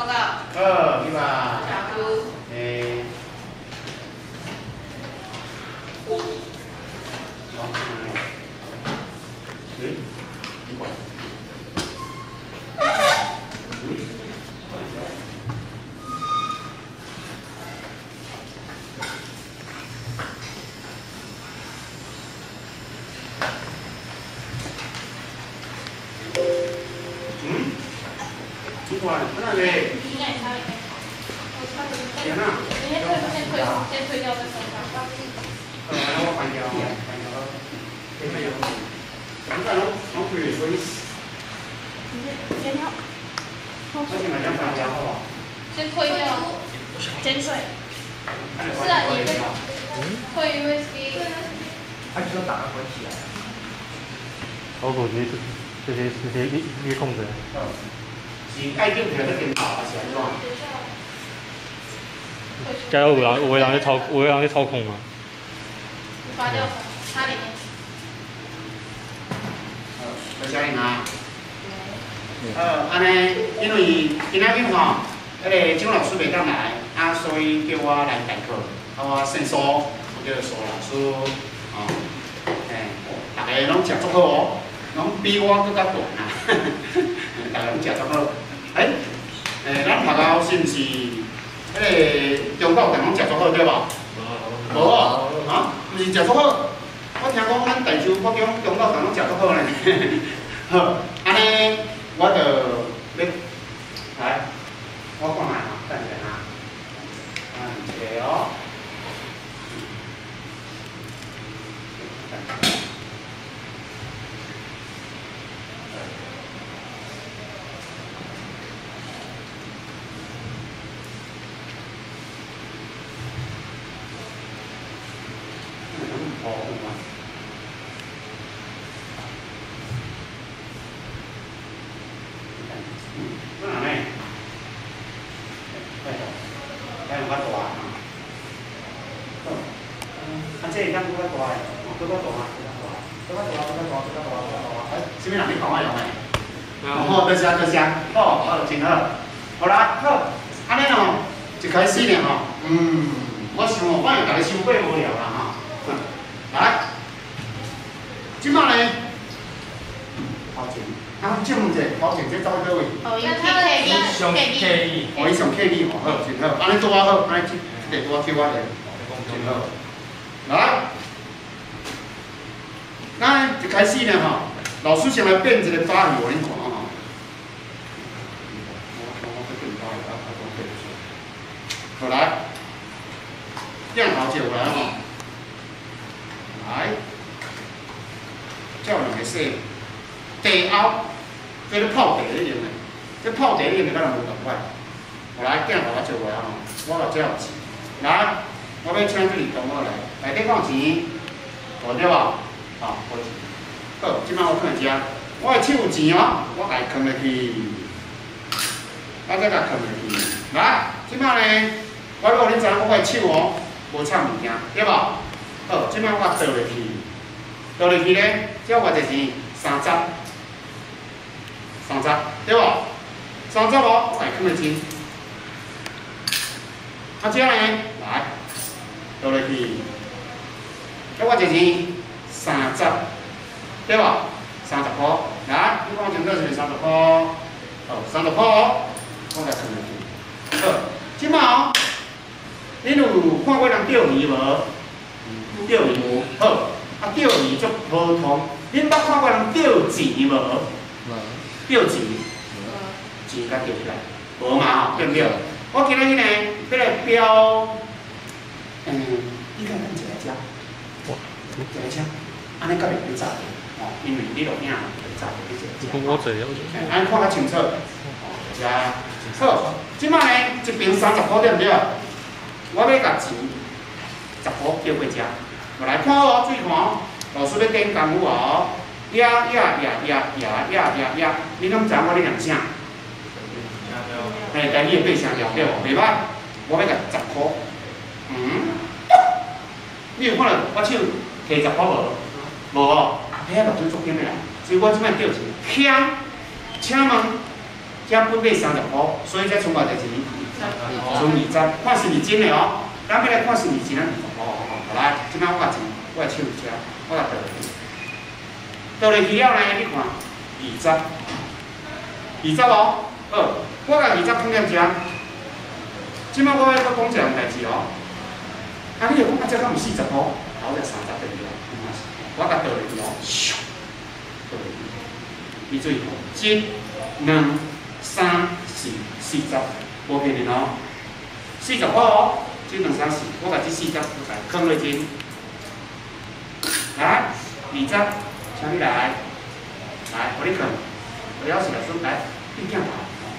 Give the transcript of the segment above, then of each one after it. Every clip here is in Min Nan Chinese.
報告。好，去吧。小豬。欸。欸？你管。嗯？你管，哪个？天啊！你先退，先退，先退掉再送他。我关掉，关掉了。没有。你看，拢开所以。先要。我先来讲关掉，好无？先退掉。先退。是啊，你退 USB。他就要档案关起来。我手机这些直接一一控制。是爱镜头在镜头，还是按怎？加有人，有人咧操，有人咧操控嘛。拔掉，插里面。好，多谢恁啊。好，按呢，因为今仔日吼，彼个蒋老师袂当来，啊，所以叫我來代課。啊，我姓蘇，我叫蘇老師。哦，嘿，大家攏食足好哦，攏比我閣較大啊。大家攏食足好。欸，欸，咱學校是毋是？彼個中國人攏食足好對無？無哦，啊，毋是食足好。我聽講咱台州國中中國人攏食足好呢。好，按呢，我就欲來，我看覓吼，等一下哈，等一下哦。啥物人咧讲我用的？哦，多谢多谢，好，好，真好。好啦，好，按呢哦，一開始呢吼，我想哦，我會共你傷過無聊啦吼。來，這擺呢，頭前，啊，請問者，頭前這走去佗位？哦，伊上 K E。哦，伊上 K E 吼，好，真好，按呢拄仔好，按呢這個拄仔叫我咧，真好。來，咱一開始呢吼。老師先來變一個把戲，予恁看吼。好來，鏡頭照過來吼。來，這有兩個色，茶甌，這咧泡茶咧用的，這泡茶咧用的敢若無仝款。好來，鏡頭我照過來吼，我來這有錢。來，我欲請這裡同學來，內底放錢，無對無？好，無錢。好，這擺我囥佇遮，我的手有錢哦，我共伊囥入去，我再共囥入去。來，這擺呢，我欲予恁知影，我的手哦，無藏物件，對無？好，這擺我倒入去，倒入去咧，這偌濟錢？三十，三十，對無？三十哦，我共伊囥入去。啊，這呢，來，倒入去，這偌濟錢？三十。對無？30箍，來，你看清楚是毋是30箍？好，30箍哦，我來囥入去。好，這擺哦，恁有看過人釣魚無？釣魚有，好，啊釣魚足普通，恁捌看過人釣錢無？釣錢，錢共釣起來，無嘛吼，對毋對？我今仔日呢，欲來標，你看咱一個遮，一個遮，按呢較袂予炸著。因為你錄影會炸著你一個遮，按呢看較清楚。遮好，這擺呢，這邊30箍對毋對？我欲共錢10箍叫過遮，落來看好哦，注意看哦。老師欲點功夫哦，呀呀呀呀呀呀呀呀，你敢知影我咧念啥？嘿，台語的八聲調對無？袂歹，我欲共10箍。你有看著我手提10箍無？無哦。遐目睭足點的啦，所以我這擺釣錢。請，請問，這遮本底30箍，所以才剩偌濟錢？剩二十，看是毋是真的哦。咱欲來看是毋是真的20箍。好來，這擺我共錢，我的手佇遮，我共倒落去，倒落去了呢，你看二十，二十哦，好，我共二十囥踮遮。這擺我欲閣講一項代誌哦。啊，你就講啊，這敢有40箍？頭才30對毋對？我共倒落去哦，咻，倒落去。你注意看，一、兩、三、四，40，無騙人哦，40箍哦，一、兩、三、四，我共這四十，我共囥落去。來，二十，請你來，來，予你囥，予你老師來說，來，你鏡頭，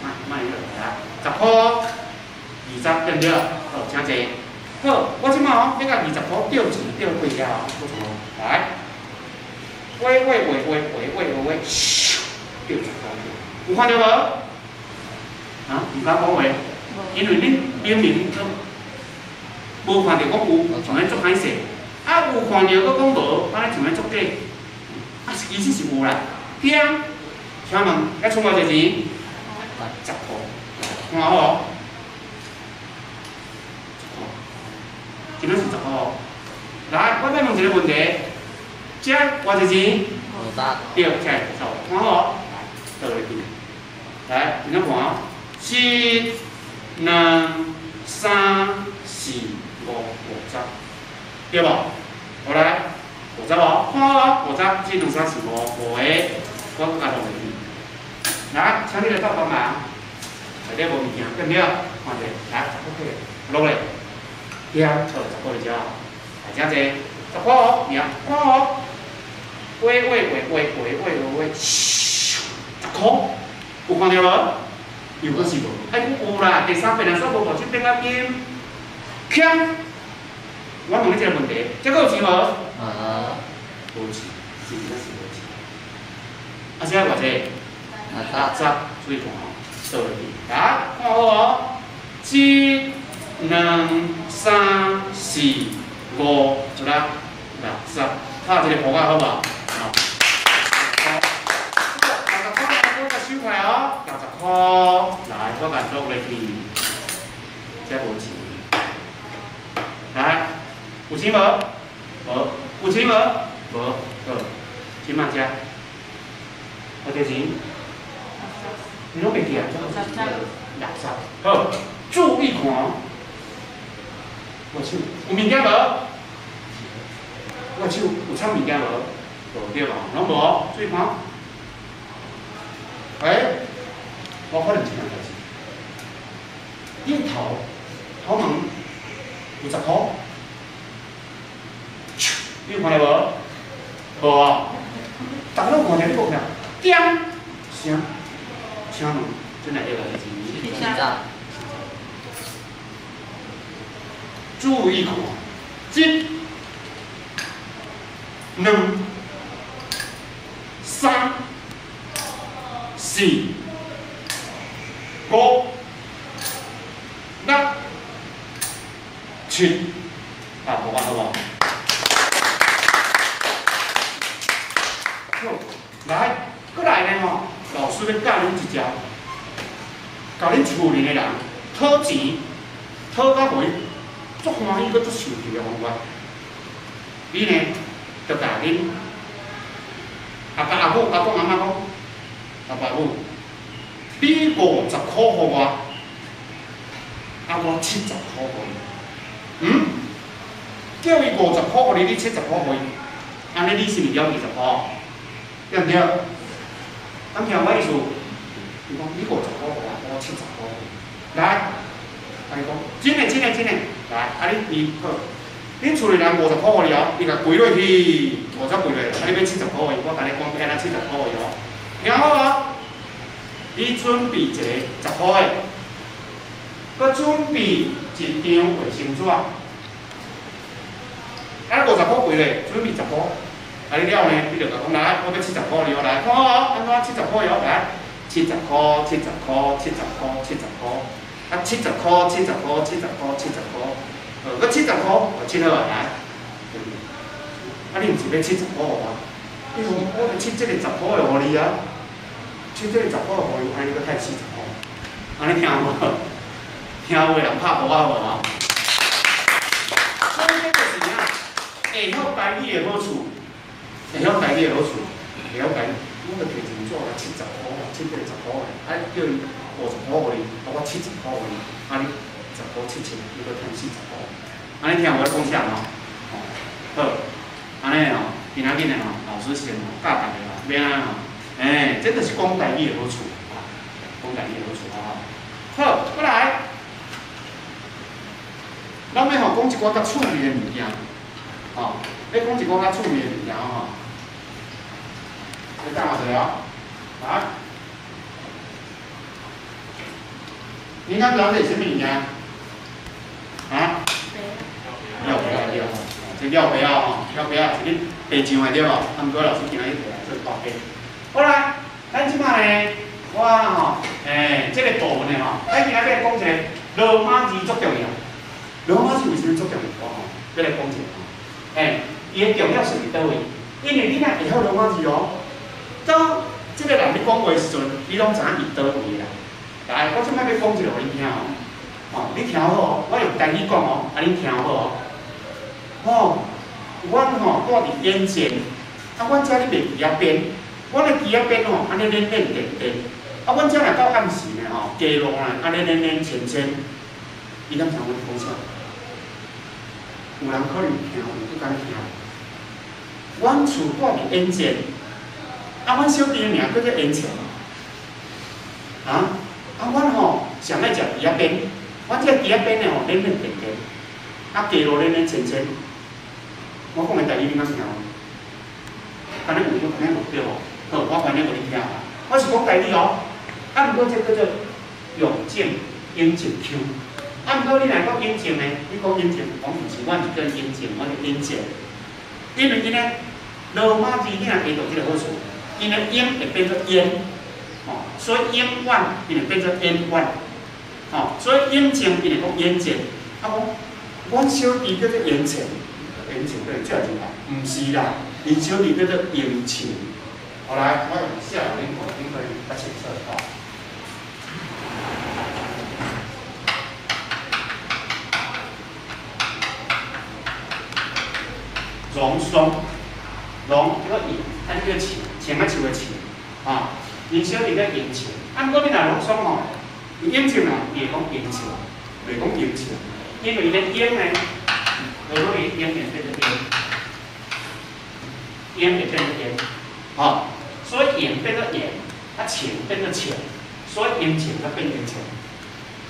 莫莫迄落來，10箍，二十對毋對？好，請坐。好，我這擺哦，欲共20箍吊錢吊過遐哦，來，喂喂喂喂喂喂喂，咻，吊十箍去，有看著無？啊，毋敢講話，因為恁明明都無看著講有，像按呢足歹勢，啊有看著閣講無，按呢像按呢足假，啊其實是有啦。對，請問欲剩偌濟錢？十箍，看好無？十箍，這擺是十箍。來，我欲問一个問題，這偌濟錢？五十。對，這會錯，看好無？來，倒落去，來，認真看哦。一、兩、三、四、五，50，對無？好來，五十無？看好無？五十，一、兩、三、四、五，五个，我閣共落去。來，請你來鬥幫忙，內底無物件，對毋對？看者，來，十箍起來，落來，對啊，錯，十箍佇遮，來，誠濟，十箍哦，爾，看好。喂喂喂喂喂喂喂，咻，十箍，有看著無？又閣是無，愛講有啦，第三遍若煞無，目睭變較金，欠。我問你一个問題，這閣有錢無？啊。無錢，真正是無錢。啊，這偌濟？60，注意看哦，倒落去，來，看好哦，一、兩、三、四、五，一啦，60，拍一个鼓仔好無？好。60箍，我共收起來哦，60箍，來，我共落落去，這無錢。來，有錢無？無，有錢無？無，好，這擺遮，偌濟錢？你攏袂記啊？60，好，注意看，我手有物件無？我手有藏物件無？無對無？攏無，注意看。欸，我可能一項代誌，你頭頭毛有10箍，你有看著無？無啊？逐家攏看著，你無看？點聲，請問，這內底偌濟錢？70。注意看，一、兩、三、四、五、六、七，啊，無法好無？好，來，閣來呢吼，老師欲教恁一招，共恁厝裡的人討錢，討到予伊足歡喜，閣足生氣的方法。你呢，就共恁阿爸阿母、阿公阿嬤講，阿爸母，你50箍予我，啊我70箍予你。嗯？叫伊50箍予你，你70箍予伊，按呢你是毋是了20箍？對毋對？敢聽我意思？伊講你50箍予我，我70箍予你。來，共伊講，真的真的真的，來，啊你伊好，恁厝裡人50箍予你哦，你共跪落去，50跪落，啊你欲70箍予伊，我共你講按怎70箍予伊哦。聽好無？你準備一個10箍的，閣準備一張衛生紙。啊，50箍跪咧，準備十箍。啊，你了呢？你就共講來，我欲70箍你哦，來，看好哦，按怎70箍予我來，七十箍，七十箍，七十箍，七十箍，啊，七十箍，七十箍，七十箍，七十箍，閣70箍，七好啊，來。啊，你毋是欲70箍予我？你講我欲七這个十箍的予你啊，七這个十箍予你，按呢閣趁40箍。按呢聽有無？聽有的人拍鼓仔無啊？所以這就是啊，會曉台語的好處，會曉台語的好處，會曉台語。我就提一張紙來70箍，70、80箍的，啊叫伊50箍予你，啊我70箍予你，啊你10箍7千，你閣趁40箍。按呢聽有我咧講啥無？吼，好，按呢吼，今仔日呢吼，老師先吼教大家吼，欲按怎吼？欸，這就是講台語的好處，講台語的好處啊！好，過來，咱欲吼講一寡較趣味的物件，吼，欲講一寡較趣味的物件吼。你等我一下哦，來，你敢知影這是啥物物件？啊？料皮仔對，這料皮仔吼，料皮仔是恁爸上的對無？啊，毋過老師今仔日提來做大家。好啦，咱這擺呢，我吼，這個部分的吼，咱今仔日講一個羅馬字足重要。羅馬字為啥物足重要？我吼，欲來講一下吼。伊的重要性佇佗位？因為你若會曉羅馬字哦，當這個人咧講話的時陣，你攏知影伊佗位的啦。來，我這擺欲講一個予恁聽哦，吼，你聽好哦，我用台語講哦，啊，恁聽好哦。吼，阮吼住佇眼前，啊，阮遮咧賣枝仔邊，阮的枝仔邊吼，按呢軟軟電電，啊，阮遮若到暗時呢吼，街路呢，按呢軟軟淺淺，你敢知影阮講啥？有人可能聽有，不敢聽。阮厝住佇眼前，啊，阮小弟的名叫做眼前，啊，啊，阮吼上愛食枝仔邊，阮這枝仔邊的吼軟軟電電，啊，街路軟軟淺淺。我講的台語你敢聽無？敢若有對，敢若無對吼？好，我翻譯予恁聽啊。我是講台語哦，啊，毋過這叫做永靖永靖腔。啊，毋過你若講永靖呢？你講永靖，講毋是，阮是叫永靖，我是永靖。因為𪜶呢，羅馬字你若會讀這個好處，𪜶的永會變做煙，吼，所以永遠𪜶會變做煙遠，吼，所以永靖𪜶會講永靖。啊，講阮小弟叫做永靖。永靖對，這就啦，毋是啦，𪜶小弟叫做永晴。好來，我用寫予恁看，恁可以較清楚吼。榮松，榮叫做永，啊你叫晴，晴仔樹的晴，吼，𪜶小弟叫永晴。啊，毋過你若榮松吼，永晴啦，伊會講永晴，袂講永晴，因為伊咧永呢。羅馬字永會變做煙，煙會變做煙，吼，所以永變做鹽，啊晴變做晴，所以永晴才變永晴，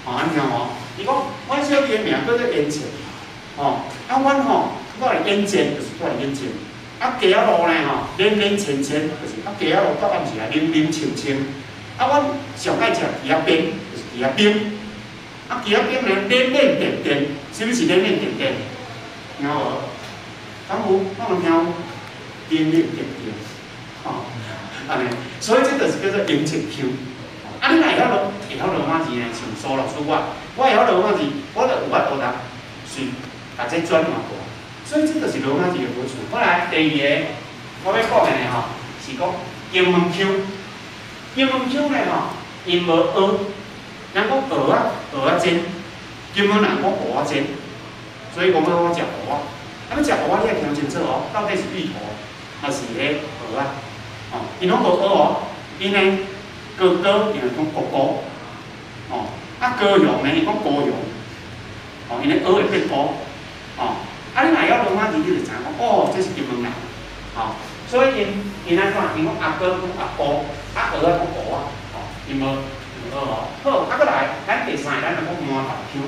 吼，按呢聽無？伊講，阮小弟的名叫做永晴，吼，啊阮吼，我佇眼前就是我佇眼前，啊街仔路呢吼，冷冷清清，就是啊街仔路到暗時啊冷冷清清，啊阮上愛食枝仔邊，就是枝仔冰，啊枝仔冰呢冷冷電電，啥物是冷冷電電？聽無？敢有？敢有聽有？冷冷電電，吼，按呢，所以這就是叫做永靖腔。啊，你若會曉羅馬字呢？像蘇老師我，我會曉羅馬字，我就有法度通隨共這轉換過來。所以這就是羅馬字的好處。過來第二个，我欲講的呢吼，是講金門腔。金門腔呢吼，𪜶無蚵，人講蚵仔，蚵仔煎，金門人講蚵仔煎。所以講欲我食蚵仔，啊欲食蚵仔，你愛聽清楚哦，到底是芋頭，還是彼蚵仔？吼，𪜶攏無蚵哦，𪜶呢哥哥，𪜶會講哥哥，吼，啊高雄呢，𪜶講高雄，吼，𪜶的蚵會變烏，吼，啊你若會曉羅馬字，你就知影講，哦，這是金門人，吼，所以𪜶按怎？𪜶講阿哥講阿哥，啊蚵仔講蚵仔，吼，𪜶無蚵哦。好，啊閣來，咱第三个，咱來講饃頭腔，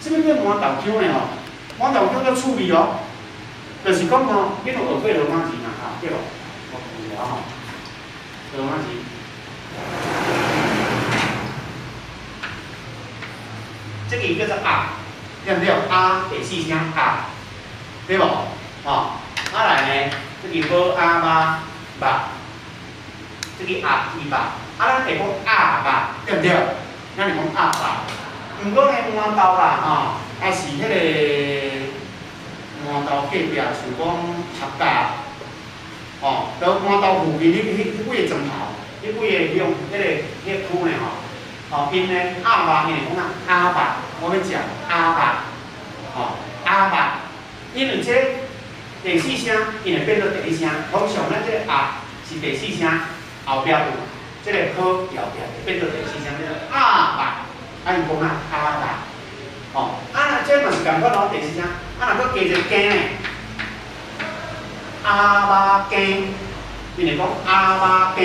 啥物叫饃頭腔呢？吼？饃頭腔較趣味哦，就是講吼，恁有學過羅馬字嘛？吼，對無？我講一下吼，羅馬字。這個叫做啊，對毋對？啊，第四聲啊，對無？吼，啊來呢，這個無啊媽肉，這個啊伊肉，啊咱會講鴨肉，對毋對？咱會講鴨肉，毋過呢，饃頭啦，吼。啊是彼個饃頭隔壁，像講客家，吼，佇饃頭附近彼幾個庄頭，彼幾個鄉，彼個區呢吼，吼，𪜶呢鴨肉，𪜶會講啊鴨肉，我欲食鴨肉，吼鴨肉，因為這第四聲，𪜶會變做第一聲。通常咱這個鴨是第四聲，後壁有這個好後壁會變做第四聲，變做鴨肉，啊𪜶講啊鴨肉，吼，啊若這嘛是仝款哦，第四聲，啊若閣加一個羹呢，鴨肉羹，𪜶會講鴨肉羹，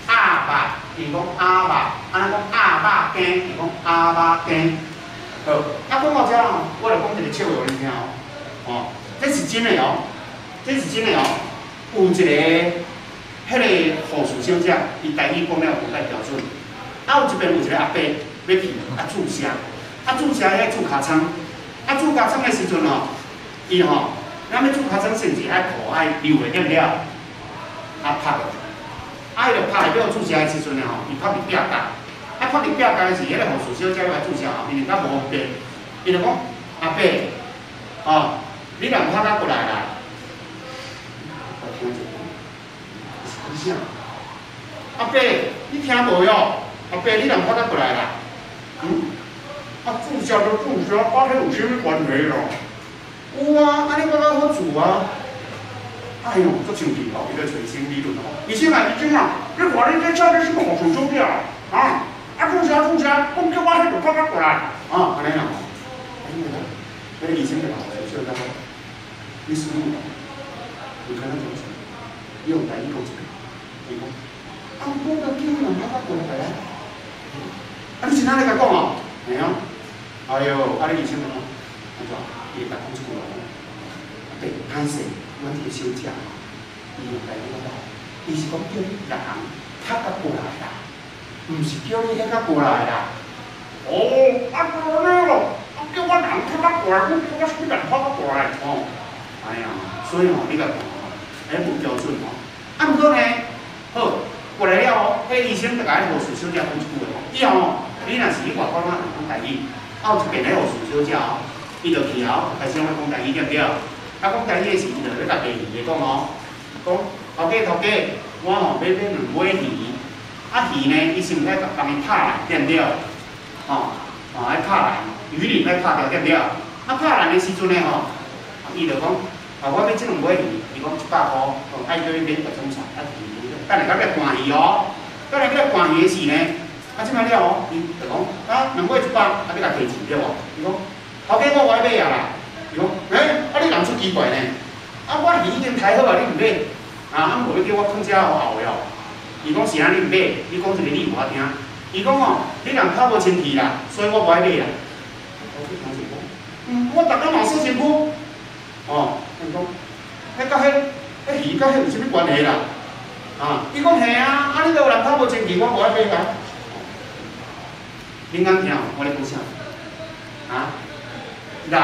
鴨肉。伊講鴨肉，啊咱講鴨肉羹，伊講鴨肉羹。好，啊講到遮吼，我來講一個笑話予恁聽哦。哦，這是真的哦，這是真的哦。有一個彼个護士小姐，伊台語講了無太標準。啊，有一遍有一個阿伯欲去啊注射，啊注射遐注尻瘡，啊注尻瘡的時陣吼，伊吼，咱欲注尻瘡是毋是愛塗愛流的對毋對？啊拍落。啊，伊就拍入去注射的時陣吼，伊拍佇壁角，啊拍佇壁角的時，彼個護士小姐來注射吼，伊就較無方便，伊就講阿伯，哦，你人拍甲過來啦。我聽者，是講啥？阿伯，你聽無喲？阿伯，你人拍甲過來啦？嗯？啊，注射就注射，佮彼有啥物關係咯？有啊，按呢我較好注啊。哎喲，足生氣吼！伊咧揣醫生理論吼。醫生啊，醫生啊，你看你這請這啥物護士小姐啊？啊，啊注射注射，講叫我彼就拍甲過來，啊，按呢啦吼。啊，你看，彼個醫生就甲護士小姐講，你師傅，你看他講啥？你用台語講一遍。伊講，啊，我就叫人拍甲過來啊。啊，你是按呢共講哦？嘿啊。哎喲，啊你醫生就講，按怎？伊會共講一句話，對，歹勢。阮這個小姐吼，伊用台語講，伊是講叫你人拍甲過來啦，毋是叫你彼甲過來啦。哦，啊按呢咯，啊叫我人拍甲過來，我我啥物人拍甲過來？哦，哎呀，所以吼，你共看吼，彼無標準吼。啊，毋過呢，好過來了後，彼個醫生就共彼護士小姐講一句話，以後吼，你若是去外國咱會講台語，啊有一邊彼護士小姐吼，伊就去後開始攏講台語對毋對？啊，講台語的時，伊就咧共賣魚的講哦，講頭家頭家，我吼欲買兩尾魚，啊魚呢，伊是毋是愛共伊拍爛對毋對？吼，吼愛拍爛，魚鱗愛拍掉對毋對？啊拍爛的時陣呢吼，伊就講，啊我欲這兩尾魚，伊講100箍，愛叫伊買大種菜，啊魚，等下佮欲寒魚哦，等下佮寒魚的時呢，啊這擺了哦，伊就講，啊兩尾100，啊欲共提錢對無？伊講，頭家我無愛買啊啦。伊講，欸，啊你人出奇怪呢？啊我魚已經刣好啊，你毋買，啊啊無欲叫我囥遮予後的哦。伊講是按呢你毋買，你講一個理由我聽。伊講哦，你人拍無清氣啦，所以我無愛買啦。我去聽者講，嗯，我逐工嘛洗身軀。哦，伊講，彼佮彼彼魚佮彼有啥物關係啦？啊，伊講嘿啊，啊你都有人拍無清氣，我無愛買啊。恁敢聽我咧講啥？啊，人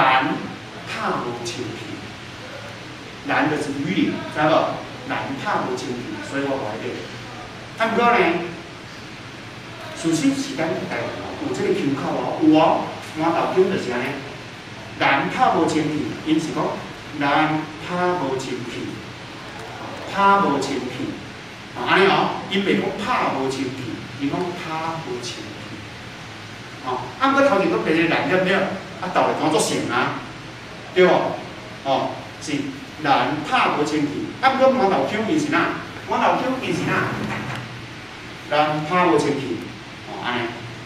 拍無清氣，人就是魚鱗，知無？人拍無清氣，所以我無愛買。啊，毋過呢，事實是咱台灣哦，有這個腔口哦，有哦，豌豆腔就是按呢。人拍無清氣，𪜶是講人拍無清氣，拍無清氣，啊按呢哦，𪜶袂講拍無清氣，𪜶講拍無清氣。哦，啊毋過頭前閣加一個人對毋對？啊鬥會當作成啊，對無？哦，是人拍無清氣，啊毋過豌豆腔𪜶是哪？豌豆腔𪜶是哪？人拍無清氣，哦按呢，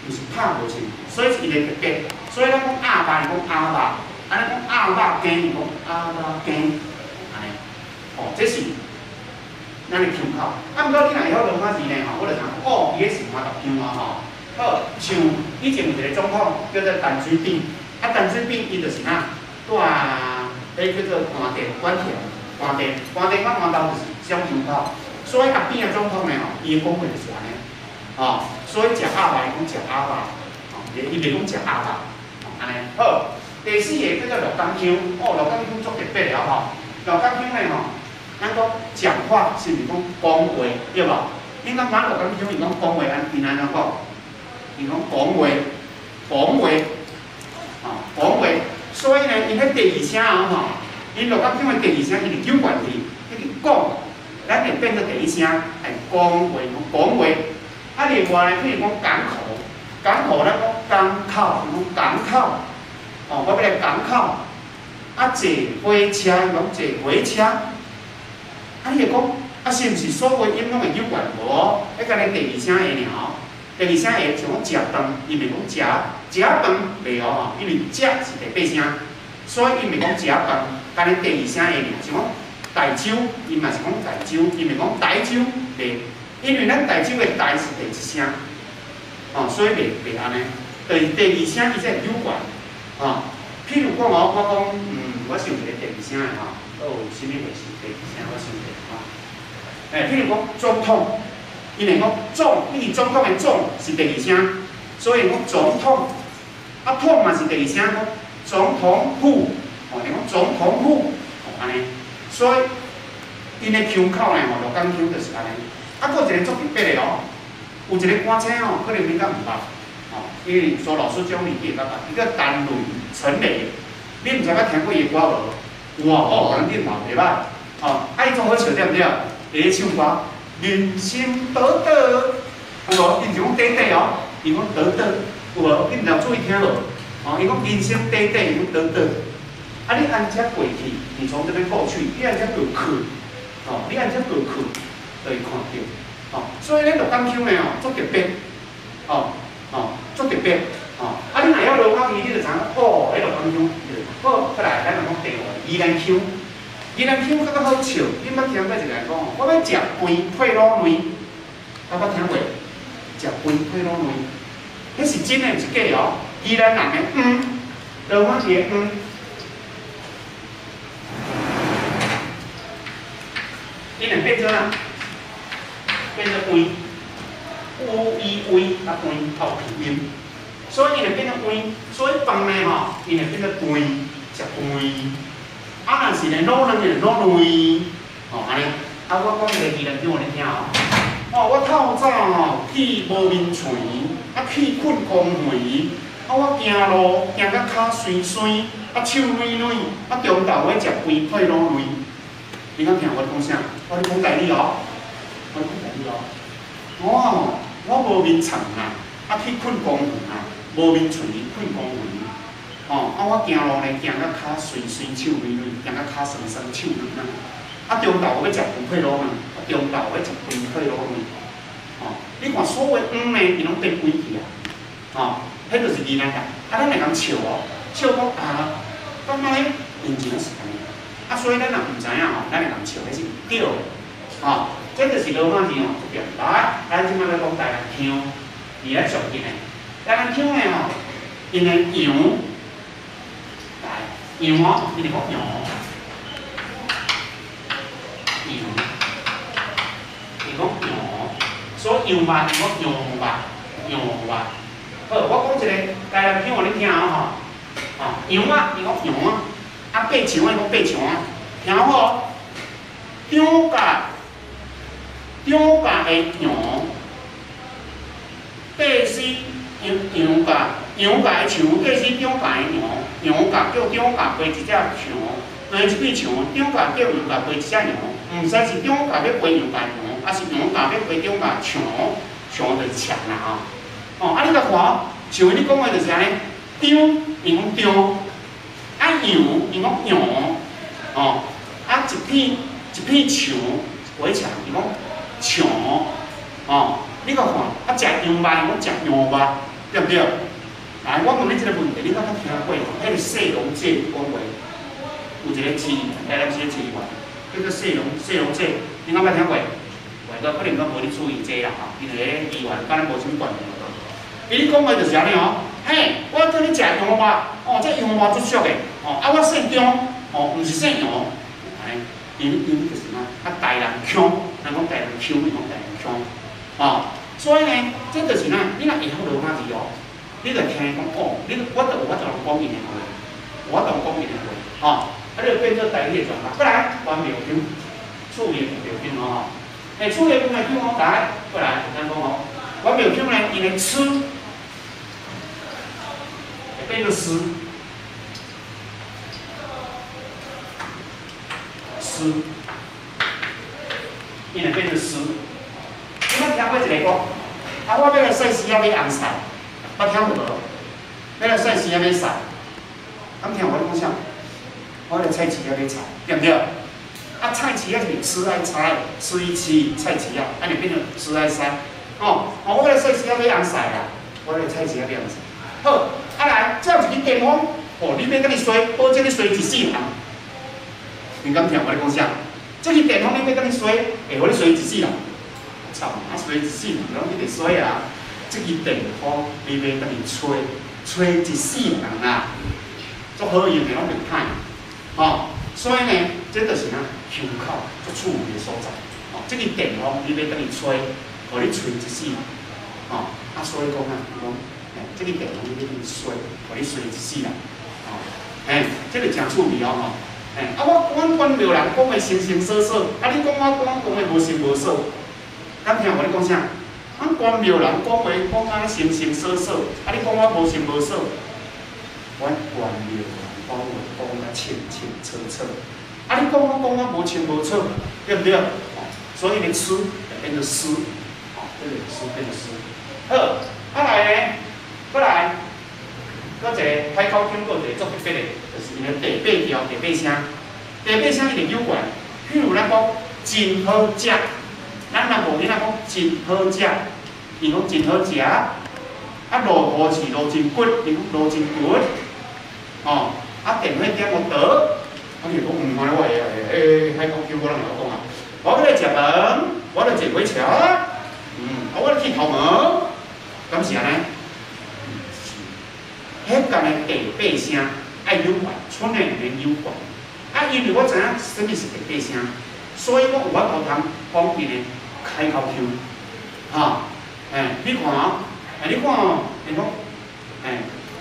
毋是拍無清氣，所以是伊的特別。所以咱講鴨肉，伊講鴨肉；啊咱講鴨肉羹，伊講鴨肉羹，按呢，哦，這是咱的腔口。啊，毋過你若會曉羅馬字呢？吼，我就知影哦，伊彼是豌豆腔啊吼。好，像以前有一個總統叫做陳水扁，啊陳水扁伊就是哪，蹛彼叫做關電管田，關電關電佮豌豆就是這種腔口。所以阿扁的總統呢吼，伊的講話就是按呢，吼，所以食鴨肉伊講食鴨肉，吼，伊袂講食鴨肉，吼，按呢。好，第四个叫做鹿港腔，哦，鹿港腔足特別的吼，鹿港腔呢吼，咱講講話是毋是講講話對無？恁感覺鹿港腔伊講講話按𪜶按怎講？伊講講話，講話，吼，講話。所以呢，𪜶彼第二聲哦吼，𪜶鹿港腔的第二聲伊是糾關去，彼個講，咱會變做第一聲，會講話，講話。啊，另外呢，譬如講港口，港口咱講港口，伊講港口，哦，我欲來港口，啊坐火車，伊講坐火車，啊你會講，啊是毋是所有音攏會有關無？彼敢若第二聲會爾哦，第二聲會像講食飯，伊袂講食食飯袂哦，因為食是第八聲，所以伊袂講食飯，敢若第二聲會爾，像講台州，伊嘛是講台州，伊袂講台州袂，因為咱台州的台是第一聲。哦，所以袂按呢，就是第二聲伊才會有關，哦。譬如講哦，我講，我想一個第二聲的吼，閣有啥物話是第二聲？我想一下吼。欸，譬如講總統，伊會講總，因為總統的總是第二聲，所以講總統，啊統嘛是第二聲，講總統府，哦，伊講總統府，哦按呢，所以𪜶的腔口呢，吼，鹿港腔就是按呢。啊，閣有一個足特別的哦。有一個歌星哦，可能你較毋捌，哦，因為蘇老師這種年紀會較捌，伊叫陳雷，陳雷，你毋知捌聽過伊的歌無？有哦，哦，可能你嘛袂捌，哦，啊，伊總好笑對毋對？伊咧唱歌，人生短短，有無？伊毋是講短短哦，伊講短短，有無？你毋知有注意聽無？哦，伊講人生短短，伊講短短，啊，你按遮過去，你從這邊過去，你按遮過去，哦，你按遮過去，就會看著。哦，所以咧鹿港腔呢吼，足特別，哦哦，足特別，哦。啊，你若曉羅馬字，你就知影哦，彼鹿港腔。好，過來，咱來講第五個宜蘭腔。宜蘭腔較較好笑，你捌聽過一個人講哦，我欲食飯配滷卵，捌聽過？食飯配滷卵，彼是真的，毋是假的哦。宜蘭人的嗯，羅馬字的嗯，伊會變做啥？變做威，烏伊威啊威頭鼻音，所以伊會變做威，所以飯呢吼，伊會變做飯，食飯。啊，若是呢滷卵就滷卵，吼按呢。啊，我講一个宜蘭腔予恁聽哦。哦，我透早吼去無眠床，啊去睏公園，啊我行路行甲跤酸酸，啊手軟軟，啊中晝欲食飯配滷卵。你敢聽我咧講啥？我咧講台語哦。我講台語哦，我吼我無眠床啊，啊去睏公園啊，無眠床睏公園，吼啊我行路呢，行甲跤酸酸手軟軟，行甲跤酸酸手軟軟，啊中晝我欲食飯配滷卵，啊中晝我欲食飯配滷卵，吼，你看所有黃呢，伊攏變鬼去啊，吼，彼就是宜蘭人，啊咱會共笑哦，笑講啊，感覺咧𪜶真是按呢，啊所以咱若毋知影吼，咱會共笑，彼是毋對的，吼。這就是羅馬字吼，這邊來，咱這擺欲講台南腔，佇咱上近的台南腔的吼，𪜶的羊，來羊哦，𪜶會講羊，羊，伊講羊，所以羊肉伊講羊肉，羊肉。好，我講一個台南腔予恁聽哦吼，吼羊仔，伊講羊仔，啊爬牆伊講爬牆仔，聽好，張甲。張甲的羊，爬死羊羊甲羊甲的牆，爬死張甲的羊，羊甲叫張甲爬一隻牆，爬一對牆，張甲叫羊甲爬一隻羊，毋知是張甲欲爬羊甲羊，抑是羊甲欲爬張甲牆，牆就是牆啦吼。哦，啊你共看，像你講的就是按呢，張伊講張，啊羊伊講羊，哦，啊一片一片牆圍牆伊講。牆，哦，你共看，啊，食羊肉，講食羊肉，對毋對？來，我問你這個問題，你敢捌聽過？彼個謝龍介講話，有一個市，台南市的市議員，叫做謝龍謝龍介，你敢捌聽過？袂個可能攏無咧注意這啦吼，因為彼議員佮咱無啥物關係。伊咧講話就是按呢哦，嘿，我叫你食羊肉，哦，這羊肉足俗的，哦，啊，我姓張，哦，毋是姓楊，按呢，因因就是啥？啊，台南腔。人講台南腔，伊講台南腔，哦，所以呢，這就是啥？你若會曉羅馬字哦，你就聽講哦，你我就有法度講𪜶的話，有法度講𪜶的話，哦，啊，你就變做台語的專家。過來，關廟腔，厝的廟腔哦，欸，厝的廟腔哦，來，過來，咱講哦，關廟腔呢，𪜶的吃會變做絲，絲。伊會變做絲。你捌聽過一個講，啊，我欲來洗絲仔買紅菜，捌聽過無？欲來菜市仔買菜，敢聽無咧講啥？我來菜市仔買菜，對毋對？啊，菜市仔是吃愛菜，吃一吃菜市仔，按呢變做吃愛菜。哦，哦，我來菜市仔買紅菜啦，我來菜市仔買紅菜。好，啊來，這有一支電風，哦，你欲佮你吹，保證你吹一世人。你敢聽我咧講啥？這支電風你欲佮你吹，會予你吹一世人。操，啊吹一世人，攏一直吹啊！這支電風你欲佮你吹，吹一世人啊，足好用的，攏袂歹。吼，所以呢，這就是啥腔口足趣味的所在。吼，這支電風你欲佮你吹，予你吹一世人。吼，啊，所以講啊，講，這支電風你欲佮你吹，予你吹一世人。吼，嘿，這個誠趣味哦，吼。嘿，啊，我阮關廟人講的形形色色，啊，你講我講講的無形無色，敢聽無咧講啥？阮關廟人講話講啊形形色色，啊，你講我無形無色，阮關廟人講話講啊清清楚楚，啊，你講我講啊無清無楚，對毋對？所以呢，吃就變做思，吼，這個思變做思。好，啊來呢，閣來，閣一個海口腔，閣一個足特別的，就是𪜶的地八調、地八聲，地八聲伊會有關。譬如咱講真好食，咱南部囡仔講真好食，伊講真好食。啊，落雨是落真骨，伊講落真骨。哦，啊，電火點無倒，啊，你講毋看我會會海口腔我攏會曉講啊。我欲來食飯，我來坐火車，啊，我來剃頭毛，敢是按呢？彼間的地八聲愛有關，賰的毋免有關。啊，因為我知影啥物是地八聲，所以我有法度通講𪜶的開口腔，哈，欸，你看哦，欸，你看哦，𪜶講，欸，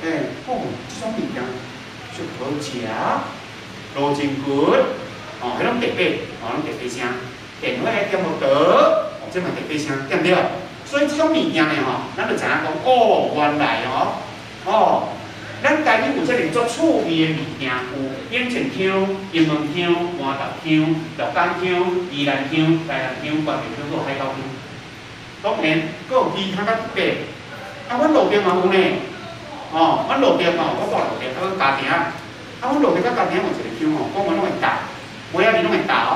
欸，哦，這種物件足好食，落真骨，哦，彼攏地八，哦，攏地八聲，電火愛點無倒，哦，這嘛地八聲，對毋對？所以這種物件呢，吼，咱就知影講，哦，原來哦，哦，咱台語有遮爾足趣味的物件，有永靖腔、金門腔、麻豆腔、鹿港腔、宜蘭腔、台南腔、關廟腔，閣有海口腔。當然，閣有其他較特別。啊，阮路邊嘛有呢，哦，阮路邊吼，我住路邊，啊，阮家庭啊，啊，阮路邊佮家庭有一個腔吼，講話攏會搭，尾仔字攏會搭哦。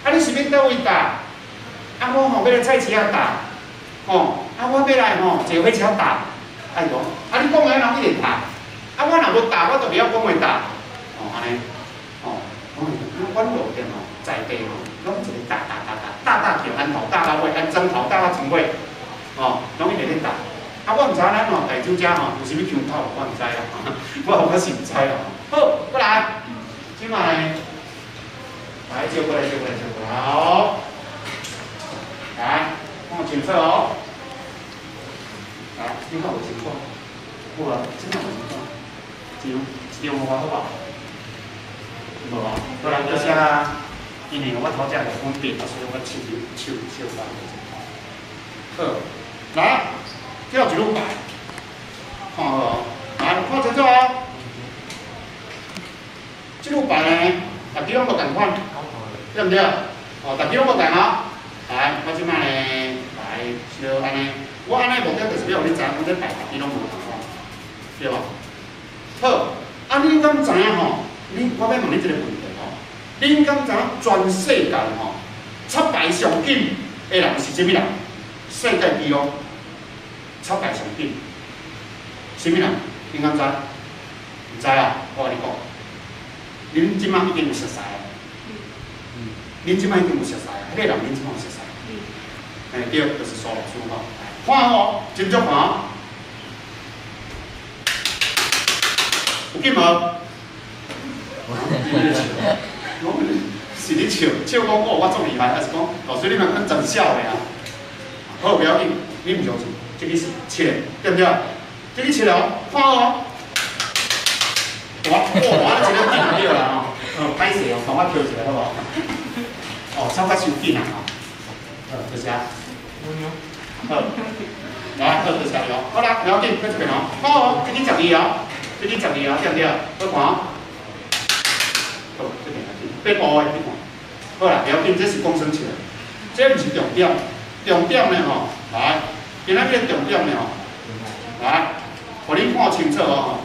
啊，你是欲佗位搭？啊，我吼欲來菜市仔搭，吼，啊，我欲來吼坐火車搭。啊，伊講，啊，你講話人一直搭。啊，我若無搭，我就袂曉講話搭。哦，按呢，哦，阮路邊吼，在地吼，攏一個搭搭搭搭，搭搭叫安頭，搭到尾，按針頭，搭到床尾，哦，攏一直咧搭。啊，我毋知咱吼台州遮吼有啥物腔口，我毋知啦，我我是毋知啦。好，過來，這擺來照過來，照過來，照過來，好，來，看清楚哦。來，你看有清楚？有啊，這擺有清楚。一張一張予我好無？無啊，過來多謝啊。因為我頭前有分別，所以我手手手放。好，來，這有一組牌，看好哦，來看清楚哦。這組牌呢，大家攏無仝款，對毋對？哦，大家攏無仝哦。來，我這擺呢，來小按呢，我按呢目的就是欲予你知影，講這牌大家攏無仝款，對無？好，啊，恁敢知影吼？你我欲問你一個問題吼，恁敢知影全世界吼，插牌上緊的人是啥物人？世界紀錄，插牌上緊，啥物人？恁敢知？毋知啊？我共你講，恁這擺已經有熟似啊！恁這擺已經有熟似啊！彼個人恁這擺有熟似？嘿，對，就是蘇老師吼。看哦，斟酌看。有緊無？是咧笑，笑講哦，我足厲害，還是講老師你嘛較真笑的啊？好，不要緊，你毋相信，這個是七，對毋對？這個七哦，看哦。我哦，我這個緊對啦吼，哦，歹勢哦，同我抽一下好無？哦，抽較傷緊啊吼。好，多謝。好，來，好，多謝你哦。好啦，不要緊，閣一遍哦。好哦，這個12哦，這個12哦，對毋對？好看哦。好，這邊來八步的，你看。好啦，不要緊，這是講耍笑，這毋是重點，重點呢吼，來，今仔日重點呢吼，來，看清楚哦，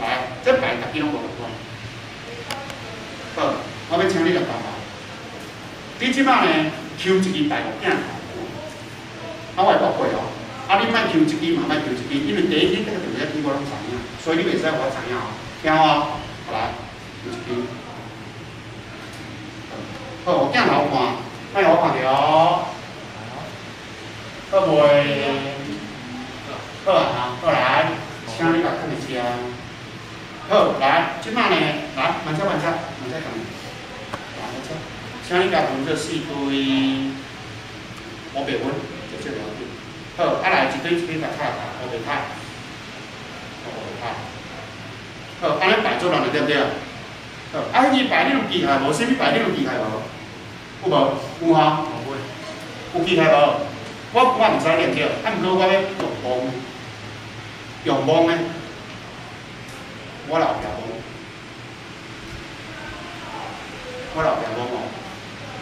來，這牌逐支攏無仝款。好，我欲請你來幫忙。你這擺呢，抽一支牌予鏡頭看，啊，我會駁過哦。啊，你莫抽一支嘛，莫抽一支，因為第一支這個電話機我攏知影，所以你袂使予我知影哦。聽哦，好來，抽一支。好，予鏡頭看，莫予我看著哦。好袂？好啊，好來，請你來看一下。好，來，這擺呢，來，慢車慢車，慢車等。來，慢車，請你共分做四堆烏白粉，就這個要緊。好，啊來一堆一堆共拆開，烏白拆，烏白拆。好，按呢排做人對毋對？好，啊，彼支牌你有記起來無？啥物牌你有記起來無？有無？有吼？有記起來無？我毋知對毋對，啊，毋過我欲用摸，用摸的，我後壁摸，我後壁摸哦，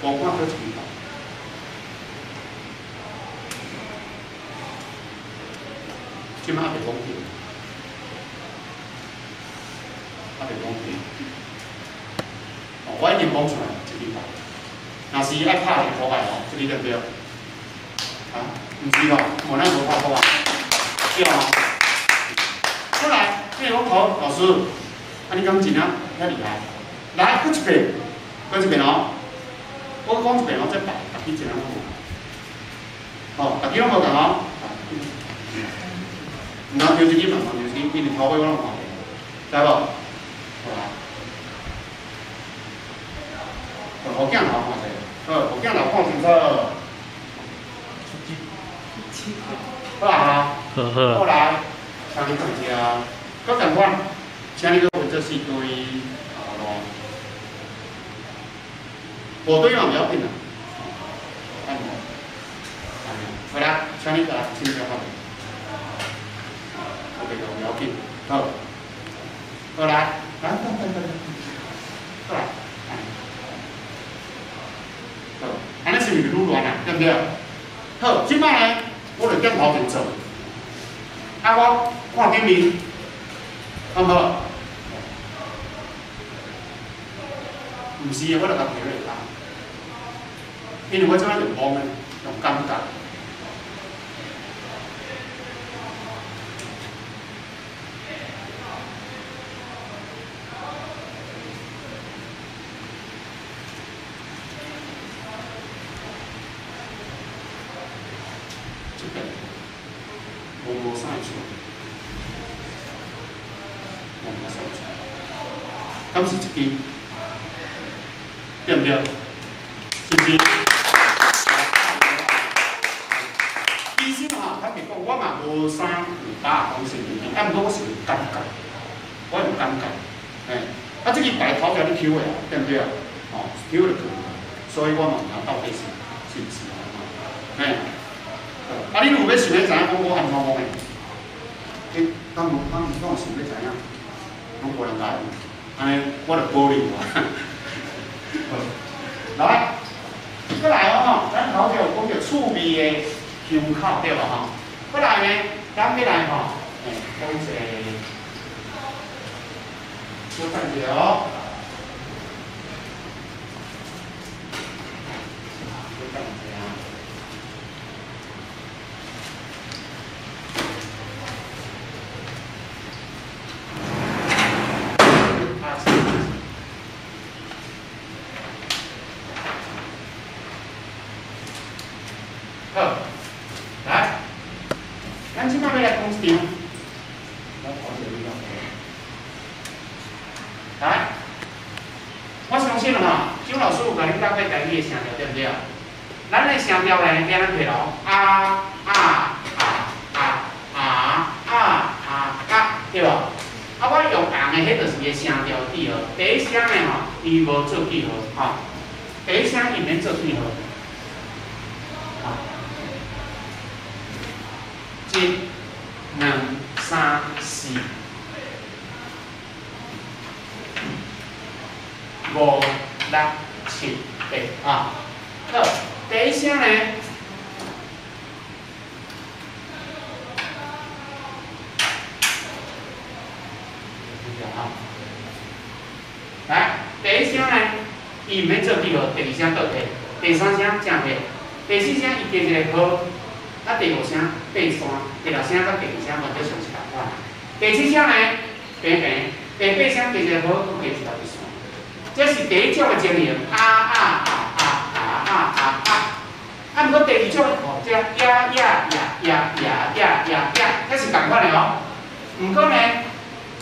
無看佗一支牌。這擺猶袂講對，猶袂講對。哦，我已經講出來這支牌，若是愛拍是塗牌哦，這支對毋對？啊，毋是哦，無咱無拍塗啊，對哦。過來，你講好，老師，啊你敢真正遐厲害？來，閣一遍，閣一遍哦。我講一遍哦，這牌逐支一樣攏無。哦，逐支攏無仝哦。毋通抽一支嘛，毋通抽一支，因為頭尾我攏看過，知無？好啊。予鏡頭看者，好，予鏡頭看清楚。好啊，好來，請你看一下，閣仝款，請你閣分做四堆，好咯。五堆嘛袂要緊啦，按無，好啦，請你共清楚看。OK，袂要緊，好，好來，來，來，來，來，來，好，按呢是毋是愈亂啊？對毋對？好，這擺呢，我就鏡頭前做，啊，我看頂面，好毋好？毋是，我就共提落來，因為我這擺用摸的，用感覺。這邊無啥會錯，無啥會錯，敢是一支，對毋對？是毋是？其實吼，坦白講，我嘛無啥有把握講是毋是，啊，毋過我是有感覺，我有感覺，嘿，啊，這支牌頭前你抽的啊，對毋對？吼，抽就去，所以我嘛毋知到底是毋是啊，嘿。啊！你有欲想欲知影講我按怎摸的？欸，敢無？敢有想欲知影？攏無人來，按呢我就保留啊。來，閣來哦吼，咱頭前有講著趣味的胸口對無吼？閣來呢，咱欲來吼，欸，講一个，小等一下哦。小等一下。好，來，咱這擺欲來講一張，來，我相信吼，周老師有共恁教過台語的聲調，對毋對？咱的聲調來變咱提咯，啊啊啊啊啊啊啊啊，對無？啊，我用紅的，彼就是伊的聲調記號。第一聲的吼，伊無做記號，吼。第一聲伊免做記號。一、兩、三、四、五、六、七、八啊。好，第一聲呢，伊毋免做記號，第二聲倒退，第三聲正撇，第四聲伊加一個號，啊第五聲爬山，第六聲佮第二聲原則上是仝款。第七聲呢，平平，第八聲加一個號，閣加一條直線。這是第一種的情形，啊啊啊啊啊啊啊啊。啊，毋過第二種，哦，這呀呀呀呀呀呀呀呀，這是仝款的哦。毋過呢，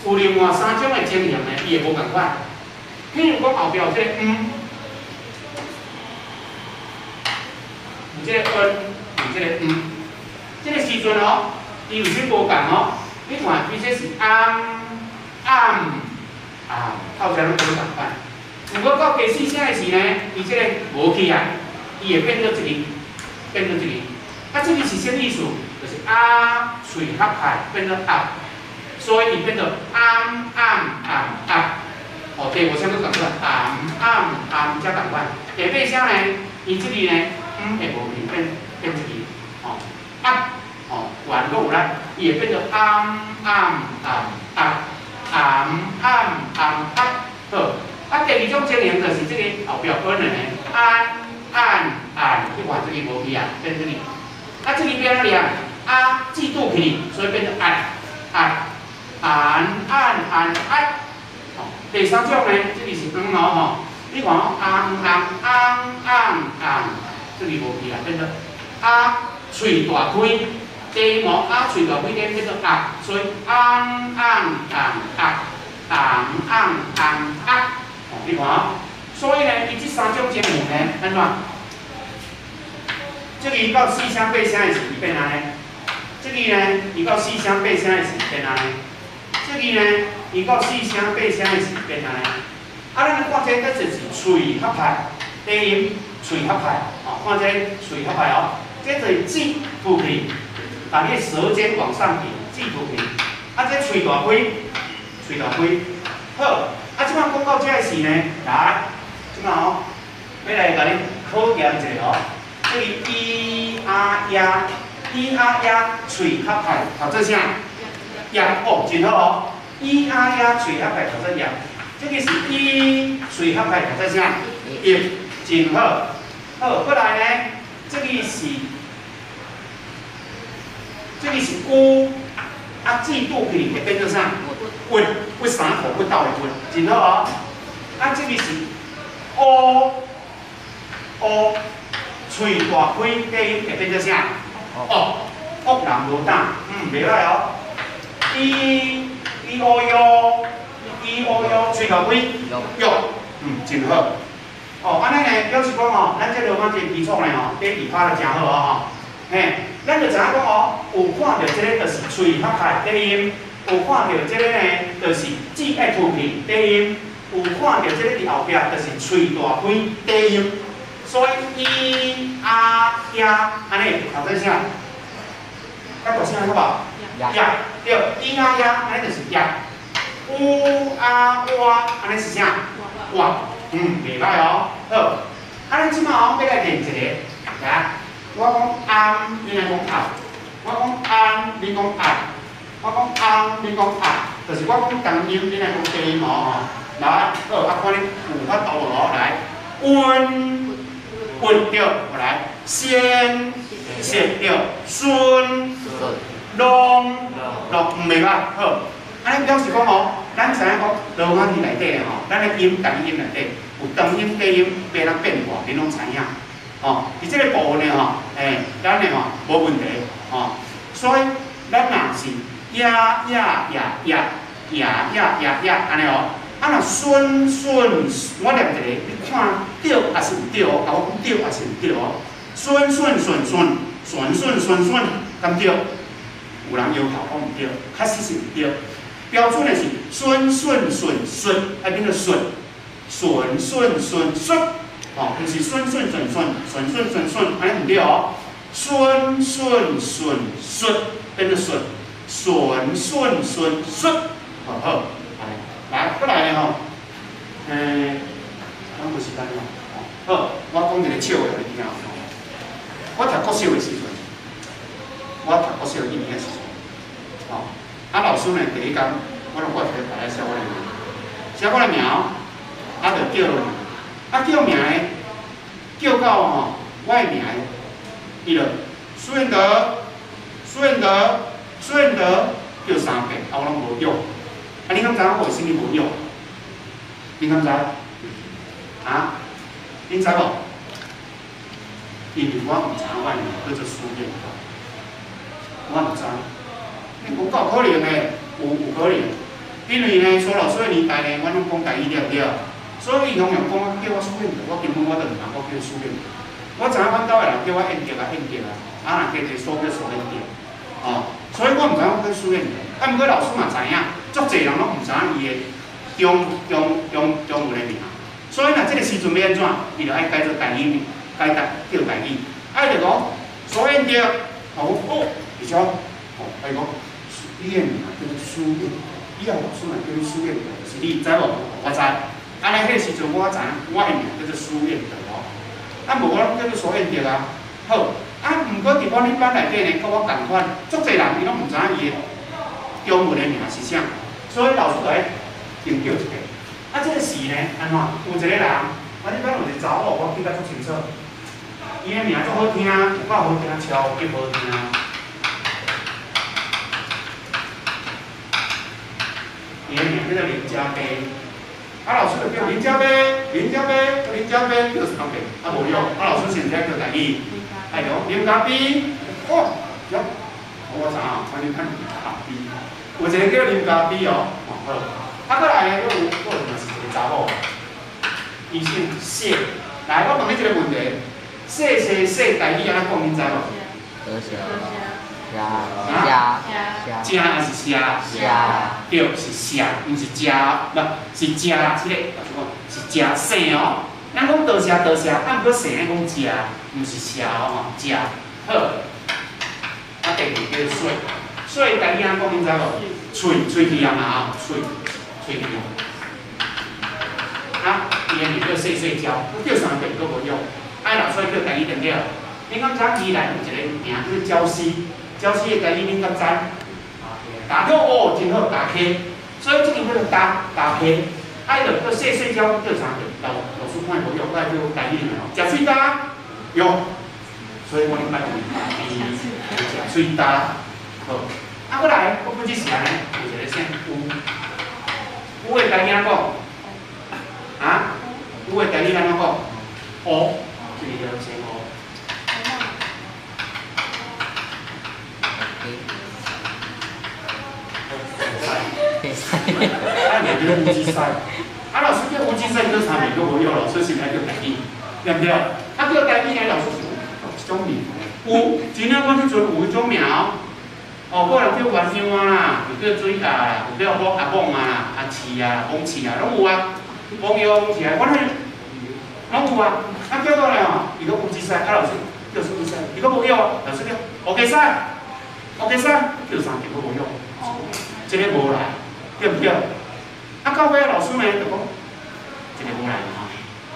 有另外三種的情形呢，伊會無仝款。譬如講後壁有這個嗯，有這個恩，有這個嗯，這個時陣哦，伊有啥無仝哦？你看，伊這是暗暗暗，頭前攏無仝款。毋過到第四聲的時呢，伊這個無去啊，伊會變做一個，變做一個。啊，這個是啥意思？就是啊，喙合開變做壓，所以伊變做暗暗暗壓。哦，第五聲閣仝款，暗暗暗才仝款。第八聲呢，伊這裡呢，嗯會無去變變這個，哦，壓，哦，懸閣有力，伊會變做暗暗暗壓，暗暗暗壓，好。啊，第二種情形就是這個後壁本的呢，按按按，你看這個無去啊，變這個。啊，這個變哪裡啊？啊，字拄去，所以變做按按按按按按。哦，第三種呢，這個是嗯哦吼，你看哦，按按按按按，這個無去啊，變做啊，喙大開，第五啊，喙大開變做壓，所以按按按按按按按按。你看哦，所以呢，伊這三種情形呢，按怎？這個到四聲八聲的時，伊變按呢？這個呢，伊到四聲八聲的時變按呢？這個呢，伊到四聲八聲的時變按呢？啊，咱看這個就是喙合開，低音喙合開，哦，看這喙合開哦，這就是舌吐去，把你的舌尖往上頂，舌吐去，啊，這喙大開，喙大開，好。啊，這擺講到這个時呢，來，這擺哦，欲來共你考驗一下哦。這個咿啊呀，咿啊呀，喙合開，讀做啥？呀，哦，真好哦。咿啊呀，喙合開，讀做呀。這個是咿，喙合開，讀做啥？葉，真好。好，過來呢，這個是，這個是烏，啊，舌拄去會變做啥？骨，骨三口骨斗的骨，真好哦。啊，這個是烏，烏，喙大開，低音會變做啥？哦，惡人無膽，嗯，袂歹哦。咿，咿哦喲，咿哦喲，喙大開，喲，嗯，真好。哦，按呢呢，表示講哦，咱這羅馬字基礎呢吼，底字拍得真好哦吼。嘿，咱就知影講哦，有看著這個就是喙合開低音。有看著這個呢，就是舌愛吐去低音；有看著這個佇後壁，就是喙大開低音。所以咿啊呀，按呢讀做啥？較大聲好無？呀，對，咿啊呀，按呢就是呀。烏啊哇，按呢是啥？哇，嗯，袂歹哦。好，啊，咱這擺哦，欲來練一個，來，我講按，你來講啊；我講按，你講啊。我講按，你講啊，就是我講重音，你來講低音哦。來，好，啊，看你有法度無哦？來，溫，溫對，來，先，先對，順，攏，攏，毋袂歹，好。按呢表示講哦，咱知影講羅馬字內底吼，咱的音，台語音內底有長音、低音，欲按怎變化，恁攏知影。哦，佇這個部分的吼，欸，咱的吼無問題，吼。所以咱若是呀呀呀呀呀呀呀呀，按呢哦。啊，若順順，我念一個，你看對抑是毋對哦？共我講對抑是毋對哦？順順順順順順順順，敢對？有人搖頭講毋對，確實是毋對。標準的是順順順順，愛變做順順順順順，哦，毋是順順順順順順順順，按呢毋對哦。順順順順，變做順順順順順，好好，來，過來吼，咱無時間咯，好，我講一個笑話予你聽吼。我讀國小的時陣，我讀國小一年的時陣，吼，啊老師呢第一工，我攏掛一個牌仔寫我的名，寫我的名，啊就叫啊叫名呢，叫到吼我的名，伊就苏彦德、苏彦德、苏彦德叫三遍，啊我攏無用。啊你敢知影我為啥物無用？你敢知？啊？恁知無？因為我毋知影我的名叫做蘇彦德，我毋知。你講夠可能的，有可能。因為呢，蘇老師的年代呢，阮攏講台語對毋對？所以伊常常講叫我蘇彦德，我根本我就毋知我叫蘇彦德。我知影阮兜的人叫我彦德啊，彦德啊，啊若加一個蘇叫蘇彦德，哦，所以我毋知影我叫蘇彦德。啊，毋過老師嘛知影，足濟人攏毋知影伊的中文的名。所以若這個時陣欲按怎，伊就愛改做台語名，改台叫台語。啊，伊就講蘇彦德，哦，哦，而且，哦，伊講你的名叫做蘇彦德，以後老師若叫你蘇彦德，就是你知無？我知。按呢，彼個時陣我知影我的名叫做蘇彦德哦。啊，無我攏叫做蘇彦德啊。好，啊，毋過佇阮彼班內底呢，佮我仝款，足濟人伊攏毋知影伊的中文的名是啥，所以老師就愛另叫一個。啊，這個時呢，按怎？有一個人，我彼班有一個查某，我記得足清楚。伊的名足好聽，有夠好聽，超級好聽。伊的名叫做林家飛。啊，老師就叫林家飛，林家飛，林家飛，叫三遍，啊無用。啊，老師現在叫台語，哎喲，林家飛，哦，喲，我知影，反正看林家飛，有一個叫林家飛哦，好。啊，閣來呢，閣有，閣有嘛是一個查某，伊姓謝。來，我問你一個問題：謝謝謝台語按怎講？恁知無？多謝。食還是謝？對，是謝，毋是食，無是食，這個老師講是食姓哦。咱講多謝多謝，啊，毋過姓愛講食，毋是謝哦，食。好，啊，第二叫做水，水台語按怎講？恁知無？喙，喙齒炎啊，喙，喙齒炎。啊，伊的名叫細細嬌，叫三遍閣無用，啊，老師叫台語對毋對？恁敢知宜蘭有一個名叫做礁溪？礁溪的台語恁敢知？打叫哦，真好，打溪，所以這間叫做打打溪，啊，伊就叫細細嬌叫三遍，老師看無用，我叫台語名哦，食喙焦，用，所以我頂擺有食喙焦，好，啊，閣來，我不只是按呢，有一個姓吳，吳的台語按怎講？啊？吳的台語按怎講？烏，這個叫姓烏。啊，名叫烏雞屎，啊，老師叫烏雞屎叫三遍閣無用，老師是毋愛叫台語，對毋對？啊，叫台語呢，老師是有這種名，有，真正阮彼陣有彼種名哦。哦，有人叫元香啊啦，有叫水鴨啦，有叫阿猛啊、阿刺啊、王刺啊，攏有啊。王药、王刺啊，阮彼攏有啊。啊，叫過來吼，伊講烏雞屎，啊，老師叫烏雞屎，伊講無用，老師叫烏雞屎，烏雞屎，叫三遍閣無用，這個無來。對毋對？啊，到尾老師呢，就講，這個無來吼，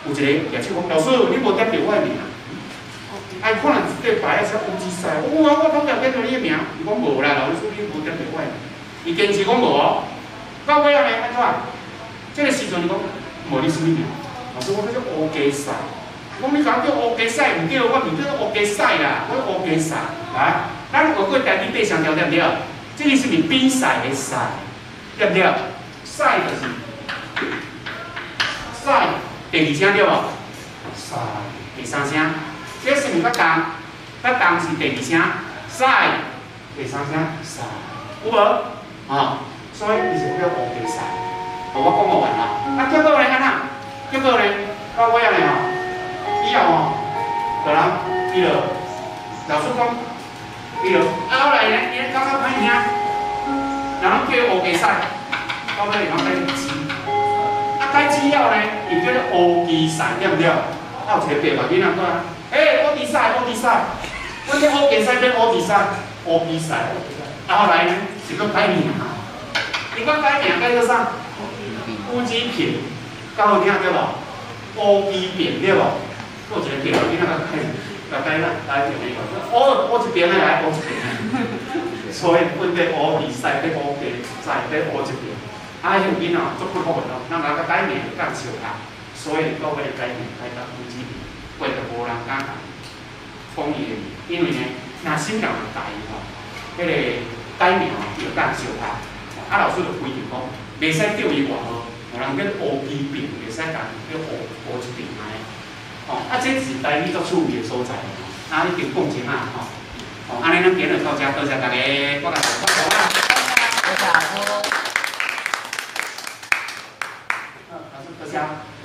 有一個舉手講，老師，你無點著我的名。啊，可能是對牌仔寫烏雞屎，有啊，我攏點著你的名。伊講無啦，老師你無點著我的名。伊堅持講無哦。到尾仔呢，按怎？這個時陣伊講，無你啥物名？老師，我叫做烏雞屎。講你共我叫烏雞屎毋對，我毋叫做烏雞屎啦，我烏雞屎。來，咱學過台語八聲調對毋對？這個是毋是比賽的賽？對毋對？賽就是賽，第二聲對無？賽第三聲，這是毋是較重？較重是第二聲，賽第三聲，賽有無？哦，所以伊是叫烏雞屎。哦，我講無完啦。啊，結果呢？按怎？結果呢？到尾仔呢吼，以後吼，就人伊就老師講，伊就啊後來呢，伊感覺歹聽，人攏叫烏雞屎。到尾伊攏改字，啊改字了呢，伊叫做烏雞屎，對毋對？啊有一個白目囡仔過來，欸烏雞屎，烏雞屎，阮這烏雞屎變烏雞屎，烏雞屎。啊後來呢，是閣改名，伊閣改名改做啥？烏雞片，較好聽對無？烏雞片對無？閣有一個白目囡仔閣改，改啦，改一個，烏烏一邊的來烏一邊的，所以阮這烏雞屎變烏雞屎變烏一邊。啊，彼個囡仔足不服的咯，人共佮改名，共笑他。所以到尾改名改到吴志明，过就無人敢講伊的名，因為呢，若小人大意吼，彼個改名吼，伊就共相拍。啊，老師就規定講，袂使叫伊外號，人叫烏雞病，袂使共叫烏烏一病按呢。吼，啊，這是台語足趣味的所在吼，啊，已經講清啊吼。吼，按呢咱今日到遮，多謝大家，我共大家報告啦。多謝阿哥。好，老師多謝。